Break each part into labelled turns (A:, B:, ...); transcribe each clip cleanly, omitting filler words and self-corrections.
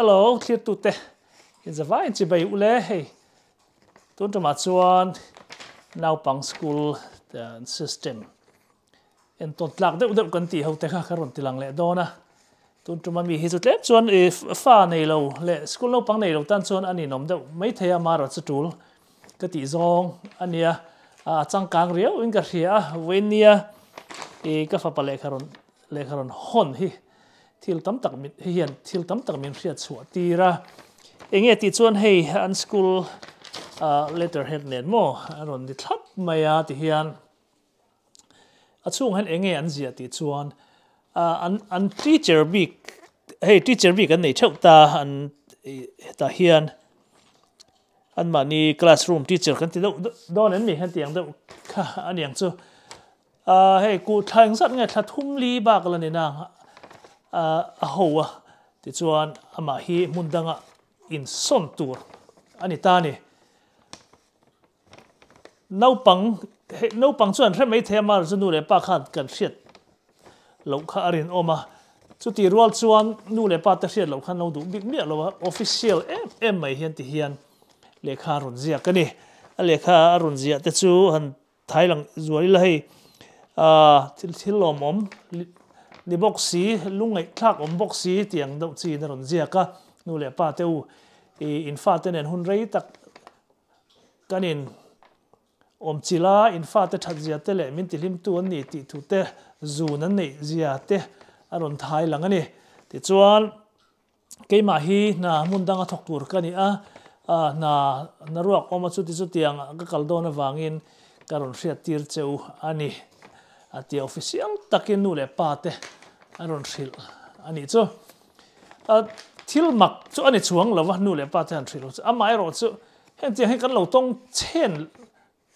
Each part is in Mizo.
A: Hello thlirtute inzavaiin chibai ule hei tun tumah chuan naupang school system entawn tlak deuh deuh kan tih ho te kha ka rawn ti lang leh dawn a tun tuma mi hi chu tlem chuan i fa nei lo leh school naupang nei lo tan chuan a ninawm deuh maithei a marawh chu tul ka tih zawng a nia a changkang riau in ka hria a vawinia i ka fapa lehkha rawn lehkha rawn hawn hi Thil tam tak min hei hian thil tam tak min hriat chhuah tir a, enge tih chuan hei an school ah letter head nen maw a rawn ni thlap mai a ti hian a chhungah hian enge an ziah tih chuan ah an an teacher bik hei teacher bik an nei theuh ta an hetah hian anmahni classroom teacher kan ti deuh dawn em ni hetiang deuh kha a niang chu. Ahh hei kuh thla eng zat nge thla thum li bak la ni na ahh a ho a tichuan amah hi hmun danga insawn tur a ni ta a ni. Naupang hei naupang chuan hre mai thei a mar chu nu leh pa khan kan hriat loh kha a rinawm a, chutih rual chuan nu leh pa te hriat loh khan lo duh bik miah lo a, official em em mai hian ti hian lehkha a rawn ziak a ni. A lehkha a rawn ziah te chu han Thai lang zual ila hei aah thil thil lawmawm ni bawk si lungngaih thlak awm bawk si tiang deuh chin a rawn ziak a, nu leh pa te u ih in fate nen hun rei tak kan in awm chilh a, in fate that zia te leh min tihlimtu an ni tih thu te zun an neih zia te a rawn thai lang a ni. Tichuan. Keimah hi hna hmun danga thawk tur ka ni a, hna hna ruak awm a chuti chutiang ka kal dawn avangin ka rawn hriat tir che u a ni a ti a, official takin nu leh pa te a rawn hrilh a nih chu. Thil mak chu a ni chuang lo va, nu leh pa te han hrilh lo chu, amaherawh chu hengtiang hi kan lo tawng chhen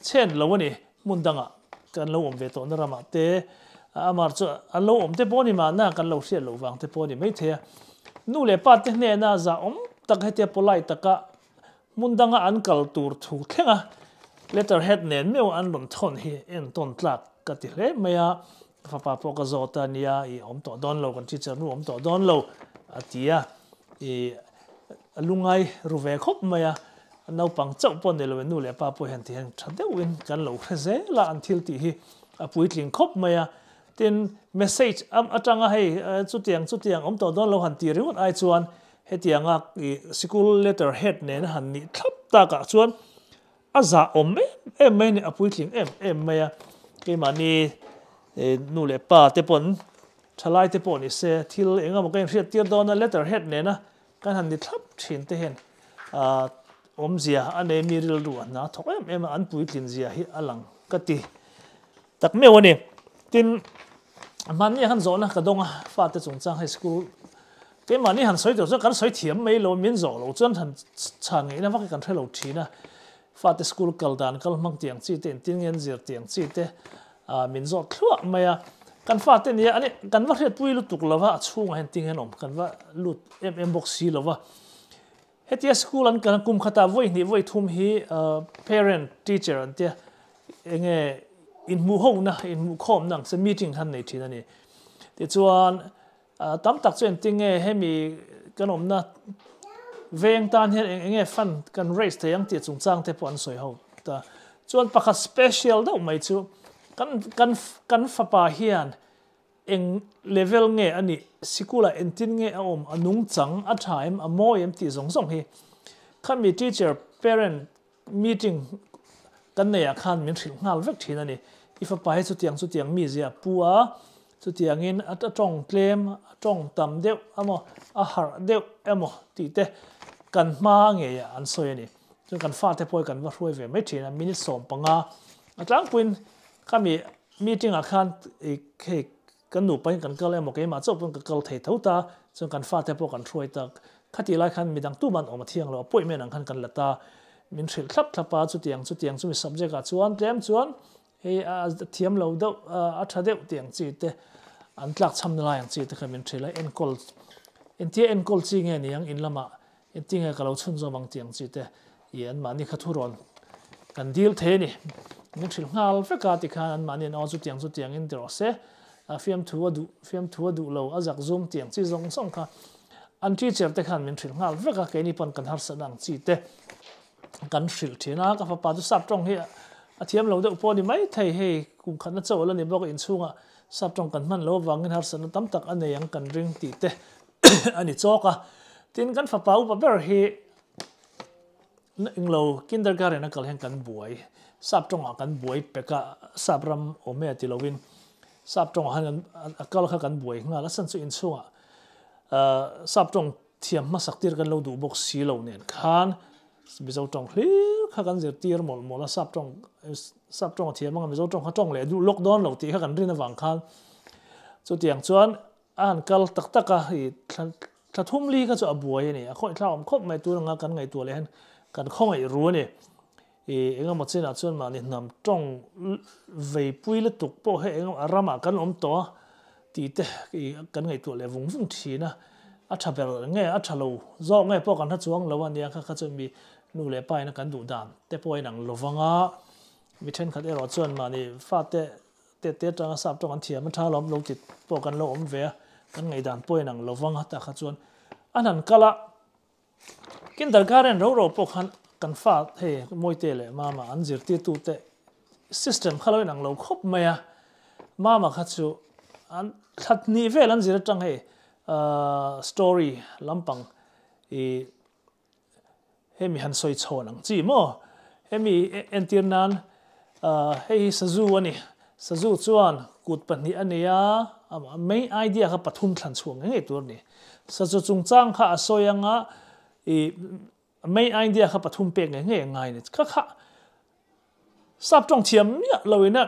A: Chhen lo a ni, hmun dangah kan lo awm ve tawhna ramah te, amar chu an lo awm te pawh a ni mahna kan lo hriat loh vang te pawh a ni maithei a. Nu leh pa te hnena zahawm tak hetia polite taka hmun danga an kal tur thu thlenga letter head nen meuh an rawn thawn hi entawn tlak ka ti hle mai a, ka fapa pawh ka zawt a nia i awm tawh dawn lo kan teacher nu awm tawh dawn lo a ti a, i a lungai ru ve khawp mai a. Naupang chauh pawh ni lo in nu leh pa pawh hian ti hian tha deuhin kan lo hre zel a, an thil tih hi a puitling khawp mai a. Tin, message atanga hei chutiang chutiang awm tawh dawn lo han ti ringawt ai chuan hetianga ih sikul letter head nena han nih thlap takah chuan a zah awm em em mai a ni, a puitling em em mai a. Keimahni nu leh pa te pawn thalai te pawh ni se thil eng emaw ka inhriat tir dawn a letter head nena Kan han ni thlap thin te hian awmzia a nei mi rilru a hna thawk em em a, an puitlin zia hi a lang ka ti tak meuh a ni. Tin, mahni han zawhna ka dawng a, fate chungchang hei school keimahni han sawi tur chuan kan sawi thiam mai lo, min zawh lo chuan han chhan ngeihna vak hi kan hre lo thin a, fate school kal dan kal hmang tiang chi te, engtin nge an zir tiang chi te min zawt thluah mai a, kan fate nia ani kan va hriatpui lutuk lo va, a chhungah hian ting hian awm kan va lut em em bawk si lo va, hetia school an kal kum khatah vawi hnih vawi thum hi parent teacher an tia enge inhmuh hona inhmuh khawmna ang se meeting khan nei thin a ni tichuan Tam tak chu engtin nge hemi kan awmna veng tan hian eng enge fund kan raise thei ang tih chungchang te pawh an sawi ho ta. Chuan pakhat special deuh mai chu kan kan kan fapa hian eng level nge a nih, sikul ah engtin nge a awm, a nungchang a tha em, a mawi em tih zawng zawng hi khami teacher, parent Meeting kan neihah khan min hrilh nghal vek thin a ni. I fapa hi chutiang chutiang mi zia a pu a, chutiangin a tawng tlem, a tawng tam deuh emaw, a harh deuh emaw tih te kan hma ngeiah an sawi a ni. Chuan kan fate pawh hi kan va hruai ve mai thin a, minute 15 a tlangpuiin khami meeting ah khan hei Kan nupa in kan kal emaw keimah chauh pawn ka kal thei tho ta, chuan kan fate pawh kan hruai tak. Khatih lai khan midang tuman awm a thiang lo, appointment ang khan kan la ta. Min hrilh thlap thlap a, chutiang chutiang chumi subject ah chuan tlem chuan hei a thiam lo deuh, a tha deuh tih ang chi te, an tlak chhamna lai ang chi te kha min hrilh a, enkawl entia enkawl chi nge ni ang in lamah Engtinge ka lo chhunzawm ang tih ang chi te i anmahni kha thu rawn kan dil thei a ni. Min hrilh nghal vek a tikhan anmahni an aw chutiang chutiangin ti rawh se, a fiamthu a duh fiamthu a duh lo, a zak zum tih ang chi zawng zawng kha An teacher te khan min hrilh nghal vek a, keini pawn kan harsatna ang chi te kan hrilh thin a, ka fapa chu sap tawng hi a thiam lo deuh pawh a ni mai thei, hei kum khatna chauh a la ni bawk a, inchhungah sap tawng kan hman loh avangin harsatna tam tak a nei ang kan ring tih te a ni chawk a. Tin, kan fapa upa ber hi englo kindergarten a kal hian kan buai, sap tawngah kan buai pek a, sap ram awm e ti lovin sap tawngah khan a kal kha kan buai nghal a, chhan chu inchhungah sap tawng thiam hmasak tir kan lo duh bawk si lo nen khan Mizo tawng hlir kha kan zirtir mawlh mawlh a, sap tawng sap tawng a thiam anga Mizo tawng kha tawng leh duh lawk dawn lo tih kha kan rin avang khan chutiang chuan a han kal tak tak a, i thla thum li kha chu a buai a ni, a khawih awm khawp mai tur anga kan ngaihtuah leh hian kan khawngaih ru a ni. I engemaw chinah chuan mahni hnam tawng veipui lutuk pawh hei engemaw a ramah kan awm tawh a tih te i kan ngaihtuah leh vung vung thin a, a tha ber nge a tha lo zawk nge pawh kan hre chuang lo a nia kha kha chuan mi nu leh pa ina kan duh dan te pawh a inang lo vang a, mi thenkhat erawh chuan mahni fate te te atanga sap tawng an thiam a tha lawm lo ti pawh kan lo awm ve a, kan ngaihdan pawh a inang lo vang a tah kha chuan an han kal a. Kindergarten ro ro pawh khan kan fa hei Mawite leh Mama an zirtirtute system kha lo inang lo khawp mai a, Mama kha chu an thla hnih vel an zir atang hei story lampang ih hemi han sawi chhawn ang chi maw hemi entir nan hei hi sazu a ni sazu chuan kut pahnih a nei a main idea kha pathum thlan chhuak ngei ngei tur a ni. Sazu chungchang kha a sawi anga i main idea kha pathum pek ngei ngei a ngai a ni. Kha kha sap tawng thiam miah lo ina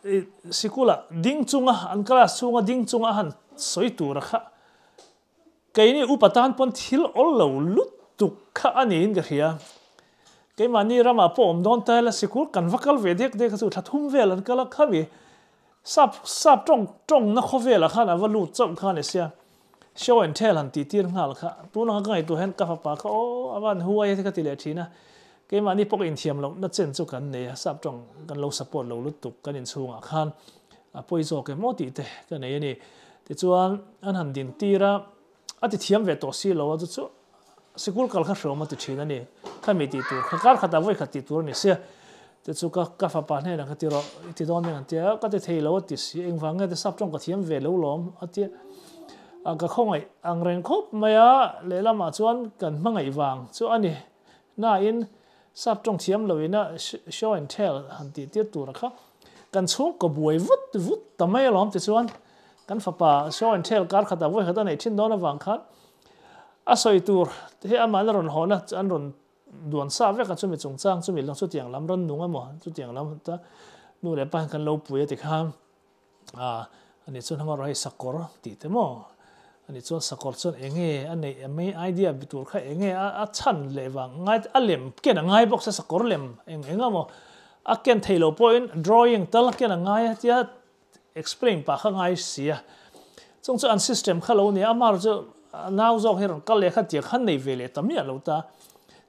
A: i sikula ding chunga an class chhunga ding chunga a han sawi tura kha keini upa tan pawn thil awl lo lutuk kha a niin ka hria. Keimahni ramah pawh awm dawn ta ila sikul kan va kal ve dek dek a chu thla thum vel an kal a khami Sap sap tawng tawngna khawvelah khan a va lut chauh kha a ni sia. Show and tell han tih tir nghal kha. Tun anga ka ngaihtuah hian ka fapa kha aw a van huai a ti ka ti leh thin a. Keimahni pawh ka inthiam lohna chen chu kan nei a, sap tawng kan lo support lo lutuk kan inchhungah khan a pawi zawk em aw tih te ka nei a ni. Tichuan an han din tir a, a ti thiam ve tawh si lo a chu chu Sikul kal kha hreawm a ti thin a ni. Khami tih tur kha kar khatah vawi khat tih tur a ni sia. Te chu ka ka fapa hnenah ka ti rawh, i ti dawn nen an ti a, ka ti thei lo a ti si, engvang nge te sap tawng ka thiam ve lo lawm a ti a, ka khawngaih ang reng khawp mai a, lehlamah chuan kan hmangaih vang chu a ni. Nain sap tawng thiam loin a show and tell han tih tir tura kha kan chhungkaw buai vut vut ta mai alawm tichuan kan fapa show and tell kar khatah vawi khat a neih thin dawn avang khan A sawi tur hi amahna rawn hawhna an rawn duan sa vek a, chumi chungchang chumi lang chutiang lam rawn nung emaw chutiang lam ta nu leh pa hian kan lo pui a ti khan a ani chuan hanga rawh hei sakawr tih te maw ani chuan sakawr chuan enge a neih a main idea bi tur kha enge a chhan leh vang ngai a lem ken a ngai bawk se sakawr lem eng eng emaw a ken thei lo pawhin drawing tal a ken a ngai a tia Explain pah kha ngai si a, chung chu an system kha lo nia, amah chu nau zawk hi rawn kal leh kha tiang khan nei ve leh ta miah lo ta,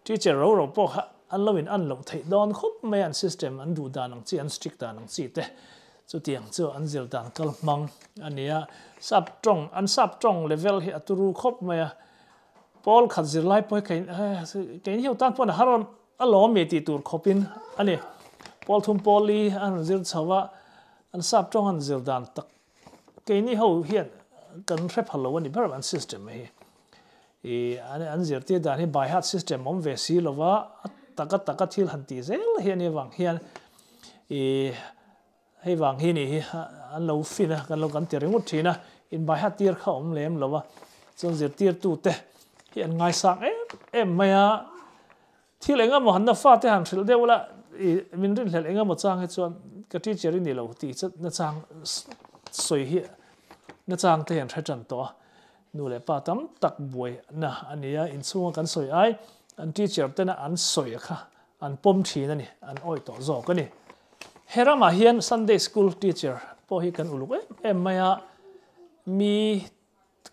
A: teacher ro ro pawh kha an lo in an loh theih dawn khawp mai a, an system an duh dan ang chi, an strict dan ang chi te chutiang chu an zir dan kal hmang a nia, sap tawng an sap tawng level hi a turu khawp mai a, pawl khat zirlai pawh hi kei keini ho tan pawh a har a lawm mi tih tur khawpin a ni, pawl thum pawl li an rawn zir chho a. An sap tawng an zir dan tak keini ho hian kan hre phal lo a ni ber an system hi. I an zirtir dan hi by heart system awm ve si lova a taka taka thil han tih zel hi a ni avang hian i hei vang hi ni hi an lo fin a kan lo kan ti ringawt thin a in by heart tir kha awm lem lo a chuan zirtirtu te hi an ngaisang em em mai a. Thil eng emaw hanna fate han hrilh deuh la, i min rinhlelh eng emaw chang hi chuan ka teacher i ni lo tih chu nachang sawi hi nachang te hian hre tan tawh a. Nu leh pa tam tak buaina a ni a, inchhunga kan sawi ai an teacher tena an sawi kha an pawm thin a ni, an awih tawh zawk a ni. He ramah hian Sunday school teacher pawh hi kan uluk em em mai a, mi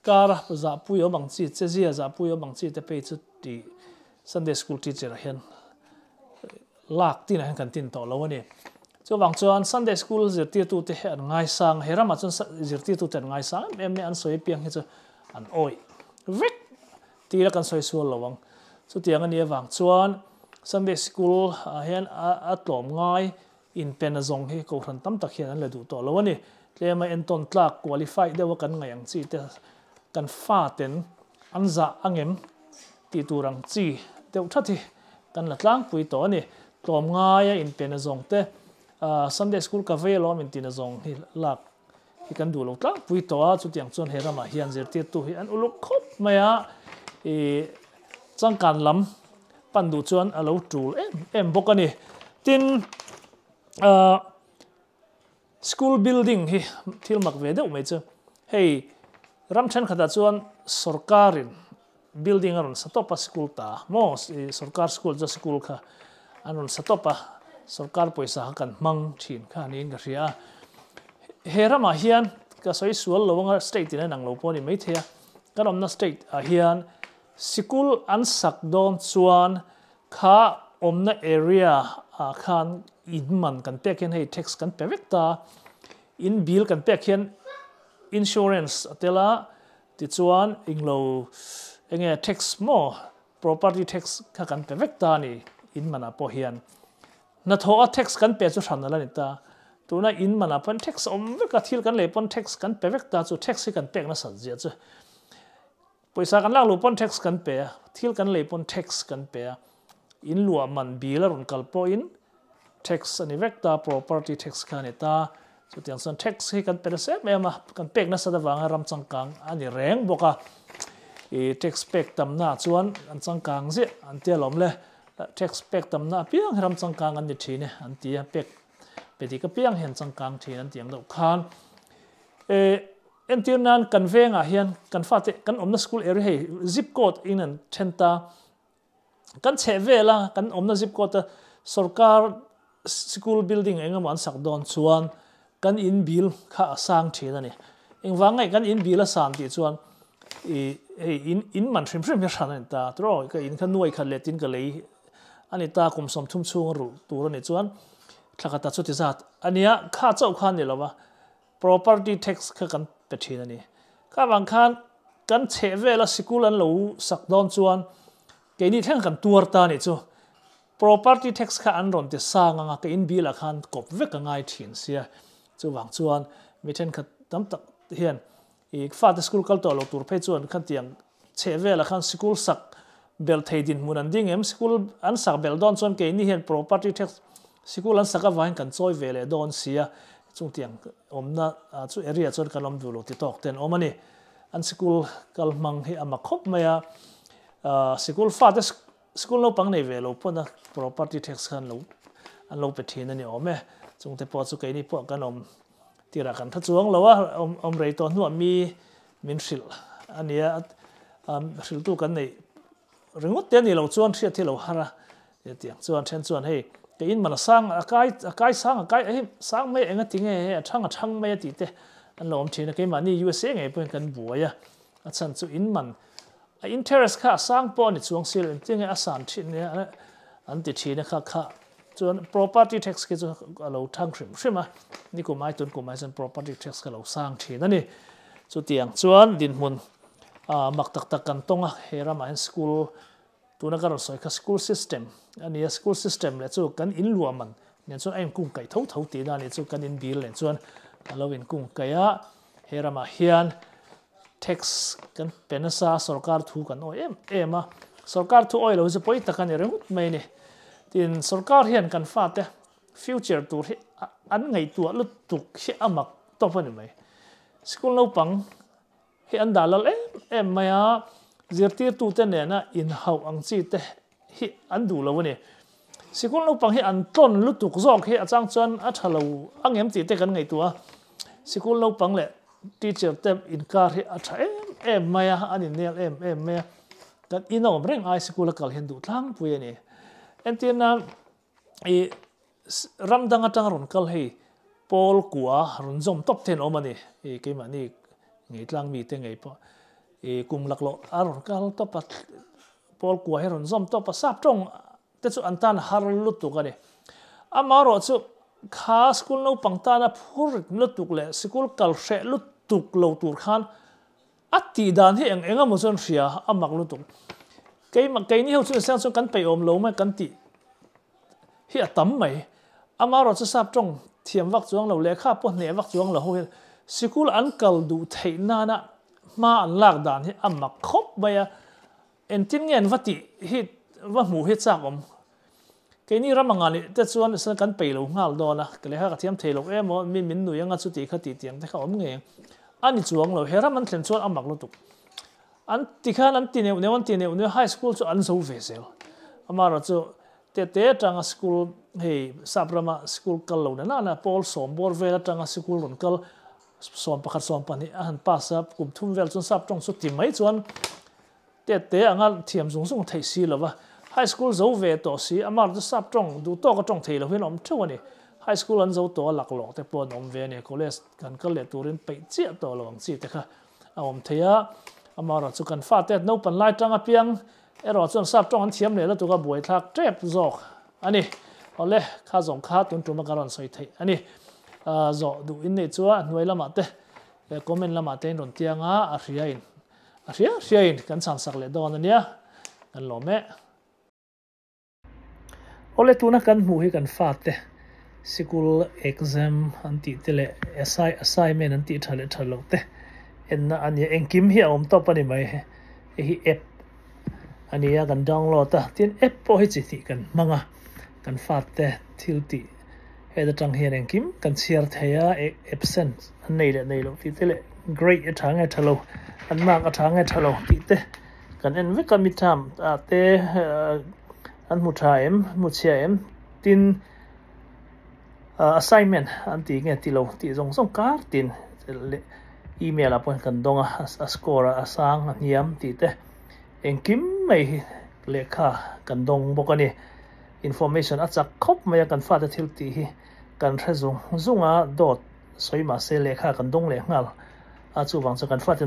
A: Kara zahpui awm ang chi, chezia zahpui awm ang chi te phei chu tih Sunday School teacher ah hian lak tinah hian kan tin tawh lo a ni. Chuvang chuan Sunday School zirtirtute hi an ngaisang, he ramah chuan zirtirtute an ngaisang em em mai, an sawi apiang hi chu an awih vek Tila kan sawi sual lo ang. Chutiang a nih avang chuan Sunday School ah hian a tlawm ngai inpen a zawng hi Kohhran tam tak hian an la duh tawh lo a ni. Tlema entawn tlak, qualified, deuha kan ngaih ang chi te kan faten an zah angem tih tur ang chi deuh that hi kan la tlangpui tawh a ni. Tlawm ngaia inpen a zawng te Sunday School ka vei alawm intin a zawng hi lak hi kan duh lo tlangpui tawh a, chutiang chuan he ramah hian zirtirtu hi an uluk khawp mai a, ih changkan lam pan duh chuan a lo tul em em bawk a ni. Tin, ah school building hi thil mak ve deuh mai chu hei ram thenkhatah chuan sorkarin Building a rawn sa tawp a school ta maw sorkar school chu school kha an rawn sa tawp a sorkar pawisa kha kan hmang thin kha niin ka hria a he ramah hian ka sawi sual lo anga state in a inang lo pawh a ni maithei a kan awmna state ah hian sikul an sak dawn chuan kha awmna area ah khan in man kan pek hian hei tax kan pe vek ta in bill kan pek hian insurance a tel a Tichuan, englo enge tax maw, property tax kha kan pe vek ta a ni, in manah pawh hian. Hnathawh a tax kan pe chu hran a la ni ta. Tuna in manah pawhin tax a awm vek a, thil kan lei pawn tax kan pe vek ta chu tax hi kan pek nasat zia chu. Pawisa kan lak luh pawn tax kan pe a, thil kan lei pawn tax kan pe a, in luah man bill a rawn kal pawhin Tax a ni vek ta, property tax kha a ni ta. Chutiang chuan tax hi kan pe nasa em em a, kan pek nasat avanga ram changkang a ni reng bawk a. I tax pek tamna ah chuan an changkang ziah an tia lawm le. Tax pek tamna apiang hi ram changkang an ni thin e an ti a, pek pe dik apiang hi an changkang thin an ti ang deuh khan. E entir nan kan vengah hian kan fate kan awmna school area hei zip code in an then ta. Kan chheh vel a, kan awmna zip code a sorkar sikul building eng emaw an sak dawn chuan kan in bill kha a sang thin a ni. Engvang nge kan in bill a san tih chuan i hei in in man hrim hrim hi hran a ni ta tiraw ka in kha nuai khat leh tin ka lei a ni ta kum 30 chhung a rulh tur a ni chuan thla khat ah chuti zat a nia kha chauh kha a ni lo va Property tax kha kan pe thin a ni. Kha vang khan kan chheh vela sikul an lo sak dawn chuan keini thleng kan tuar ta a nih chu. Property tax kha an rawn ti sang anga ka in bill ah khan kawp vek a ngai thin sia. Chuvang chuan mi thenkhat tam tak hian i fate school kal tawh lo tur phei chuan khatiang chheh velah khan sikul sak belh thei dinhmun an ding em? Sikul an sak belh dawn chuan keini hian property tax sikul an sak avangin kan chawi ve leh dawn sia, chungtiang awmna chu area chuan kan awm duh lo ti tawk te an awm a ni. An sikul kal hmang hi a mak khawp mai a, sikul fate sikul naupang nei ve lo pawn a property tax kha an lo an lo pe thin a ni awm e. Chungte pawh chu keini pawh kan awm tirah kan tha chuang lo a, awm rei tawh hnuah mi Min hrilh a nia, hrilhtu kan neih ringawt te a ni lo chuan hriat hi lo har a, tiang chuan then chuan hei ka in man a sang a kai a kai sang a kai hei sang mai eng a ti nge hei a thang a thang mai a tih te an lo awm thin a, keimahni USA ngei pawhin kan buai a, a chhan chu in man a interest kha a sang pawh a ni chuang si lo engtin nge a san thin nia an ti thin a kha kha chuan property tax khi chu a lo thang hrim hrim a, nikum ai tun kum ai chuan property tax kha lo sang thin a ni. Chutiang chuan dinhmun mak tak tak kan tawng a, he ramah hian school tuna ka rawn sawi kha school system a ni a, school system leh chu kan in luah man nen chuan a inkung kaih tho tho tihna a ni chu kan in bill nen chuan a lo inkung kaih a, he ramah hian tax kan pe nasa a, sorkar thu kan awi em em a, sorkar thu awi lo hi chu pawi tak a ni ringawt mai a ni. Tin, sorkar hian kan fate Future tur hi an ngaihtuah lutuk hi a mak tawp a ni mai. Sikul naupang hi an dah lal em em mai a, zirtirtute nena inhauh ang chi te hi an duh lo a ni. Sikul naupang hi an tlawn lutuk zawk hi a chang chuan a tha lo angem tih te kan ngaihtuah a, sikul naupang leh teacher te inkar hi a tha em em mai a, an innel em em mai a, kan in a awm reng ai sikul a kal hian duh tlangpui a ni. Entir nan I ram dang atanga rawn kal hei pawl kua rawn zawm tawp te an awm a ni. I keimahni ngei tlang mite ngei pawh i kum laklawh a rawn kal tawp a, pawl kua hi rawn zawm tawp a, sap tawng te chu an tan har lutuk a ni. Amaherawh chu kha school naupang tana phur rit lutuk leh sikul kal hreh lutuk lo tur khan. A tih dan hi eng eng emaw chuan hria a mak lutuk. Keimah keini ho chu siang chuan kan peih awm lo mai kan tih hi a tam mai. Amaherawhchu sap tawng thiam vak chuang lo lehkha pawh hneh vak chuang lo ho hian sikul an kal duh theih nana hma an lak dan hi a mak khawp mai a. Engtin nge an va tih hi va hmuh hi chak awm. Keini ram anga nih te chuan kan peih lo nghal dawn a, ka lehkha ka thiam thei lo em aw, mi min nui anga chuti kha tih tiang te kha awm ngei ang. A ni chuang lo, he ram an thlen chuan a mak lutuk. An ti khan an ti neuh neuh an ti neuh neuh high school chu an zo ve zel. Amaherawhchu tete atanga school hei sap rama school kal lo na nana pawl sawm bawr vel atanga school rawn kal 11 12 a han pass a, kum thum vel chuan sap tawng chu ti mai chuan Tete anga thiam zung zung theih si lova, high school zo ve tawh si, amah chu sap tawng duh tawk a tawng thei lo hian a awm theuh a ni. High school an zo tawh a laklawk te pawh an awm ve a ni, college kan kal leh turin peih chiah tawh lo ang chi te kha a awm thei a. Amaherawh chu kan fate naupan lai tang apiang erawh chuan sap tawng an thiam leh lutuk a buaithlak tep zawk a ni. Awle, kha zawng kha tun tuma ka rawn sawi theih a ni. Zawh duh in nei chu a hnuai lamah te comment lamah te in rawn tiang a, a hria in A hria hriain kan chhansak leh dawn a nia, kan lawm e. Awle tuna kan hmuh hi kan fate sikul exam an tih te leh assignment an tih tha leh tha loh te enna a nia, engkim hi a awm tawp a ni mai. Hei hi app a nia kan download a, tin app pawh hi chi hnih kan hmang a, kan fate thil tih Heta tang hian engkim kan chhiar thei a, absent an nei leh nei loh tih te leh grade a tha nge tha lo, an mark a tha nge tha lo tih te kan en vek a, midterm ah te an hmu tha em, hmu chhia em tin assignment an ti nge ti lo tih zawng zawng kar tin leh email ah pawh kan dawng a, a score a sang a hniam tih te engkim mai hi lehkha kan dawng bawk a ni. Information a chak khawp mai a, kan fate thil tih hi kan hre zung zung a, dawt sawi mahse lehkha kan dawng leh nghal a, chuvang chuan kan fate.